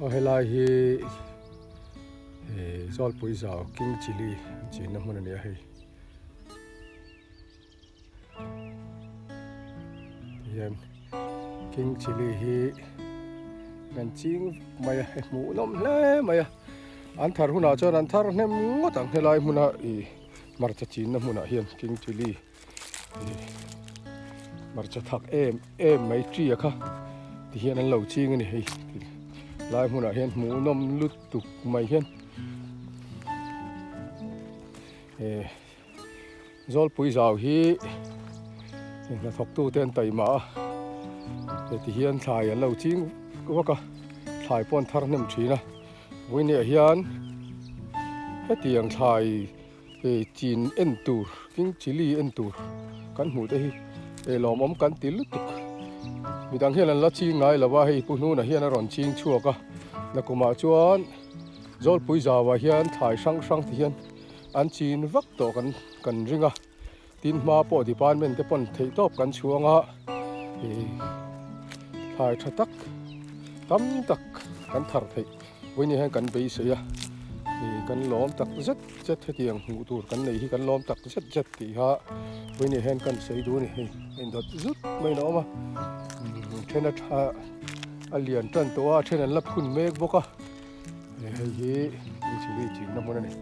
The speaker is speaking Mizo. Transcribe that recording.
Aw helai hi Zawlpui zau King Chilli an chinna hmun a ni a hei. Tihian King Chilli hi kan ching vek mai a hei hmuh nawm hle mai a an thar hunah chuan an thar hnem ngawt ang helai hmuna ih hmarcha chinna hmunah hian King Chilli hmarcha thak em em mai chi a kha ti hian an lo ching a ni hei lai hmunah hian hmuh nawm lutuk mai hian eh Zawlpui zau hi hnathawk tu te an taima a heti hian thlai an lo ching vak a thlai pawh an thar hnem thin a vawiinah hian hetiang thlai Hei chin en tur king chilli en tur kan hmuh te hi eh lawmawm kan ti lutuk midang hian an la ching ngai lo a hei pu hnuna hian a rawn ching chhuak a nakumah chuan zawlpui zauah hian thlai hrang hrang te hian an chin vak tawh kan kan ring a tin hma pawh department te pawn theih tawp kan chhuang a ih thlai tha tak tam tak kan thar theih vawiin hian kan beisei a ih kan lawm tak zet zet hetiang hmuh tur kan nei hi kan lawm tak zet zet tih kha vawiin hian kan sawi duh a ni hei a indawt zut mai in a awm a then a tha a lian tan tawh a a then an la phun mek bawk a hei hi chilli chinna hmun a ni.